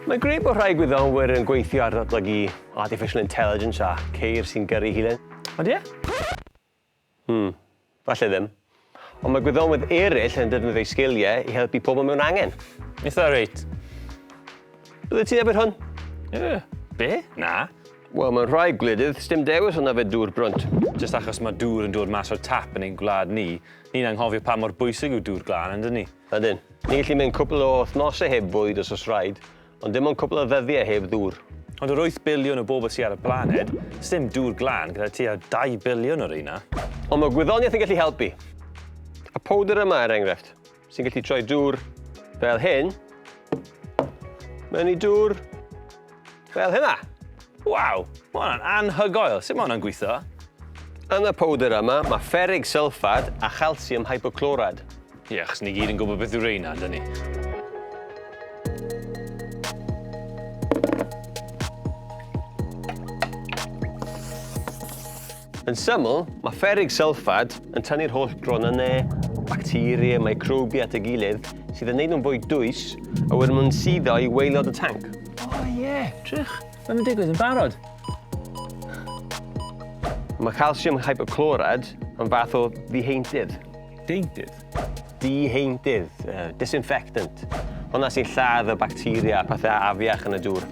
Mae'n grêt bod rhai gwyddonwyr yn gweithio ar ddatblygu artificial intelligence a ceir sy'n gyrru hunain. Ond ie? Hmm, falle ddim. Ond mae gwyddonwyr eraill yn defnyddio'u sgiliau i helpu pobl mewn angen. Eitha reit. Bydde ti'n yfed hwn? Ie. Be? Na. Wel, mewn rhai gwledydd, sdim dewis ond yfed dŵr brwnt. Jyst achos mae dŵr yn dod mas o'r tap yn ein gwlad ni, ni'n anghofio pa mor bwysig yw dŵr glân, yndyn ni? Ydyn. Ni'n gallu mynd cwpl o wythnosau heb fwyd os oes rhaid, ond dim ond cwpl o ddyddiau heb ddŵr. Ond o'r 8 biliwn o bobl sy ar y blaned, sdim dŵr glân gyda tua 2 biliwn o reina. Ond mae gwyddoniaeth yn gallu helpu. Y powdr yma, er enghraifft, sy'n gallu troi dŵr fel hyn mewn i dŵr fel hynna. Waw, mae hwnna'n anhygoel. Sut mae hwnna'n gweithio? Yn y powdr yma, mae ferrig sylffad a chalsiwm hypoclorad. Ie, achos ni gyd yn gwybod beth yw reina, yndyn ni? Yn syml, mae ferrig sylffad yn tynnu'r holl gronynnau, bacteria, microbia at ei gilydd, sydd yn neud nhw'n fwy dwys, a wedyn maen nhw'n suddo i waelod y tanc. O oh, ie, yeah, drych, mae'n mynd digwydd yn barod. Mae calsiwm hypochlorad yn fath o ddiheintydd. Deintydd? Diheintydd, uh, disinfectant. Hwna sy'n lladd y bacteria a pethau afiach yn y dŵr.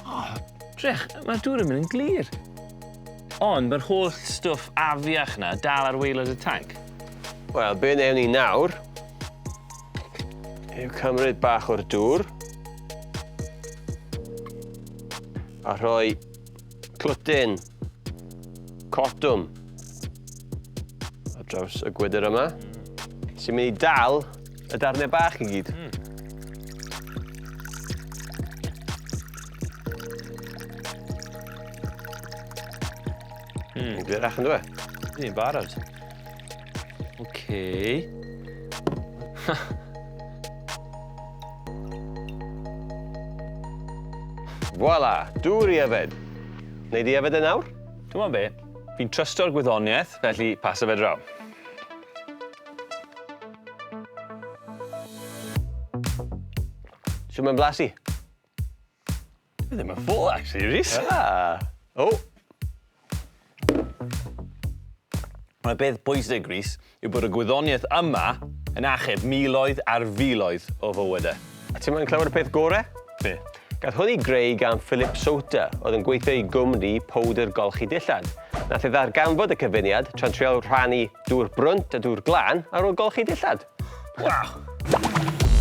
Oh, drych, mae'r dŵr yn mynd yn glir. Ond mae'r holl stwff afiach na dal ar waelod y tanc. Wel, be wnewn ni nawr yw cymryd bach o'r dŵr a rhoi clwtyn cotwm ar draws y gwydr yma, sy'n mynd i dal y darnau bach i gyd. Mm. Mm. Glirach yn dwi? Ni'n barod. Oce. Voila, dŵr i yfed. Nei di yfed e nawr? Dwi'n meddwl be, fi'n trysto'r gwyddoniaeth, felly pasa fe draw. Shwt mae'n blasu? Dwi ddim yn full, actually, Rhys. Ah. Oh. Mae beth bwysig, Rhys, yw bod y gwyddoniaeth yma yn achub miloedd ar filoedd o fywydau. A ti'n moyn clywed y peth gore? Be? Gath hwn ei greu gan Philip Souter, oedd yn gweithio i gwmni powdr golchi dillad. Nath e ddarganfod y cyfuniad tra'n trial rhannu dŵr brwnt a dŵr glân ar ôl golchi dillad. Waw!